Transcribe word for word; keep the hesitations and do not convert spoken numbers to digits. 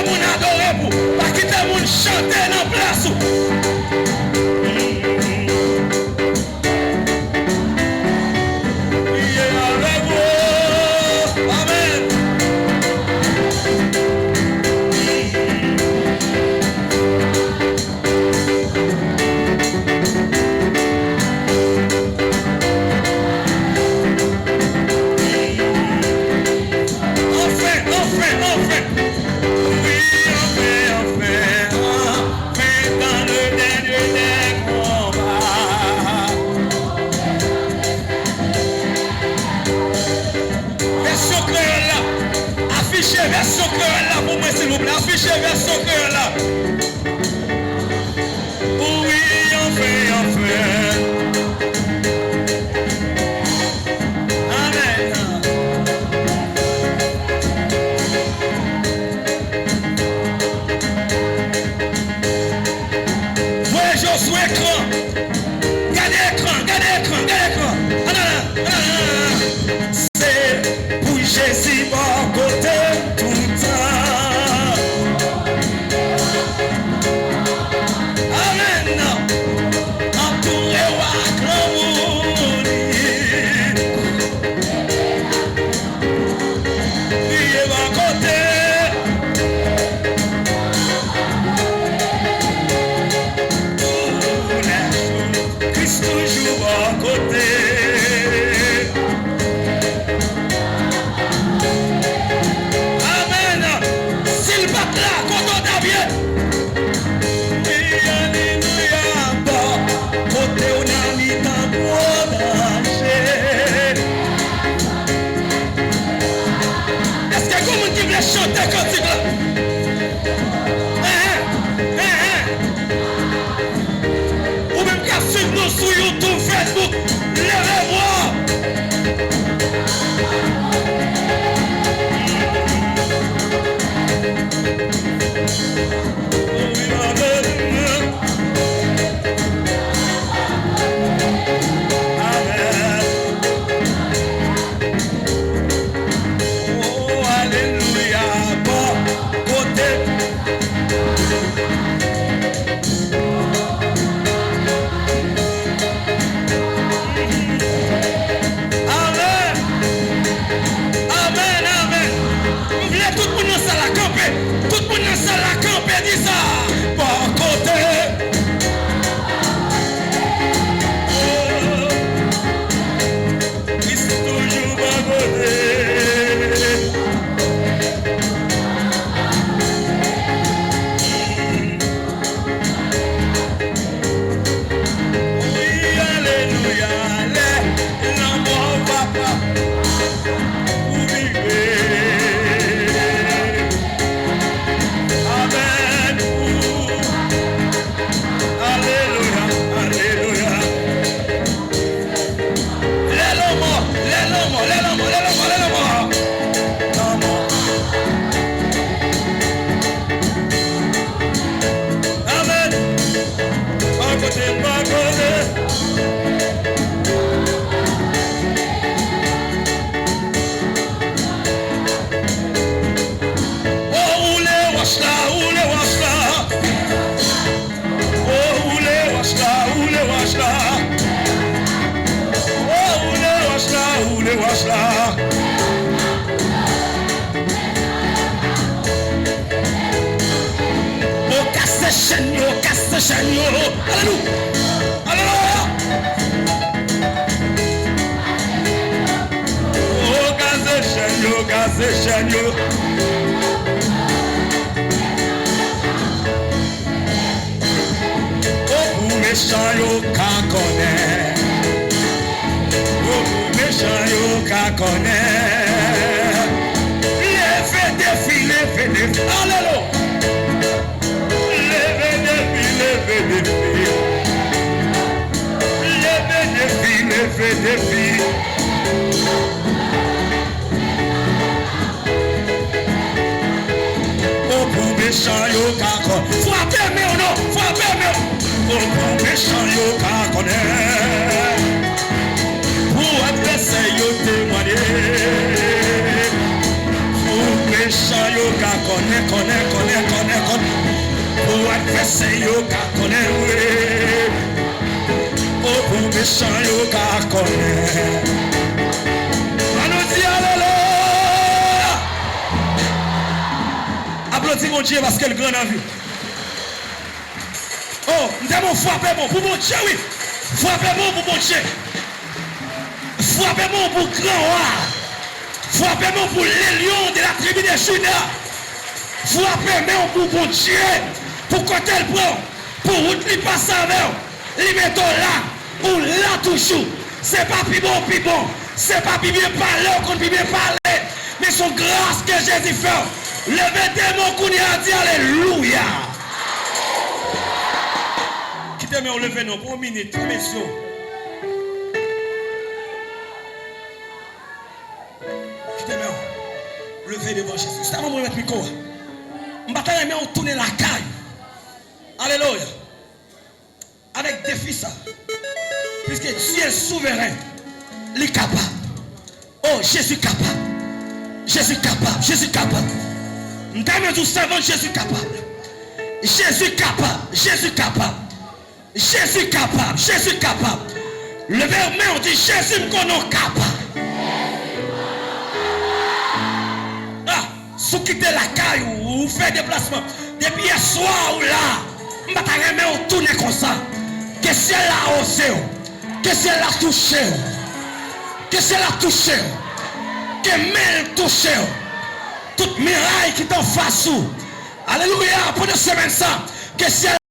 moun adore pou, pa kite moun chante nan plas ou. Priye avèk mwen. Amèn. Anfen, anfen, anfen. Wi, anfen, anfen, anfen, dans le dernier des combats. Vèsyon kreyòl la. Afiche vèsyon kreyòl la pou mwen, silvouplè. Afiche vèsyon kreyòl la. Wi, anfen, anfen. Amèn. Voye je w sou ekran. Gade ekran, gade ekran, gade ekran. Ann ale, ann ale, ann ale. Se pou Jezi bò kote m toutan. Amèn. Antoure w ak lanmou li. Li bò kote. Tou lè jou. Kris toujou bò kote. Amèn. Si l pa t la, kote w t ap ye? Wi, alelouya, bò kote w nan mitan gwo danje. Èske gen moun ki vle chante kantik la? Enhen, enhen. Ou menm k ap swiv nou sou YouTube, Facebook, leve vwa w. Amèn. Oh, alelouya, bò kote. Amèn. Amèn, amèn. M vle tout moun nan sal la kanpe. Tout moun nan sal la kanpe, di sa. Bò kote. Oh. Kris toujou bò kote. Wi, alelouya, lè lanmò papa ou rive. Amèn. Alelouya, alelouya. Lè lanmò, lè lanmò, lè lanmò, lè lanmò, lè lanmò. Lanmò. Amèn. Bò kote, bò kote. Oh, woule wòch la, woule wòch la. Oh, woule wòch la, woule wòch la. Oh, woule wòch la, woule wòch la. Oh, kase chèn yo, kase chèn yo. Alelouya. Alelouya. Oh, kase chèn yo, kase chèn yo. Oh, pou mechan yo ka konnen. Oh, pou mechan yo ka konnen. Leve defi, leve defi. Alelouya. Leve defi, leve defi. Leve defi, leve defi. Oh, pou mechan yo ka konnen. Frape men w non, frape men w. Oh, pou mechan yo ka konnen. Pou advèsè yo temwanye. Pou mechan yo Ka konnen, konnen, konnen, konnen, konnen. Pou advèsè yo ka konnen, wi. O, pou mechan yo ka konnen. Ann nou di alelouya! Aplodi Bondye paske l gran nan vi w. O, m te bon, frape bon pou Bondye, wi. Frape bon pou Bondye. Frape bon pou gran wa. Frape bon pou le lion de la tribu de Juda. Frape men w pou Bondye, pou kote l pran w, pou wout li pase avè w. Li mete w la, ou la toujou. Se pa pi bon, pi bon. Se pa pi byen pale, ou konn pi byen pale. Men se yon gras ke Jezi fè w. Leve de men w kounye a, di alelouya. Kite men w leve non, pou yon minit, fèmen zye w. Kite men w leve devan Jezi. Sa mwen remèt mikwo a. M pa ta renmen w tounen lakay. Alelouya. Avèk defi sa. Piske Dye souveren, li kapab. O, Jezi kapab. Jezi kapab. Jezi kapab. M ta renmen di w, sèvant, Jezi kapab. Jezi kapab. Jezi kapab. Jezi kapab, Jezi kapab. Leve men w, di, Jezi, m konnen w kapab. Ah, si w kite lakay ou, ou fè deplasman, depi yèswa ou la, m pa ta renmen w tounen konsa. Ke syèl la awoze w. Ke syèl la touche w. Ke syèl la touche w. Ke men l touche w. Tout miray ki t anfas ou. Alelouya, pandan semèn sa, ke syèl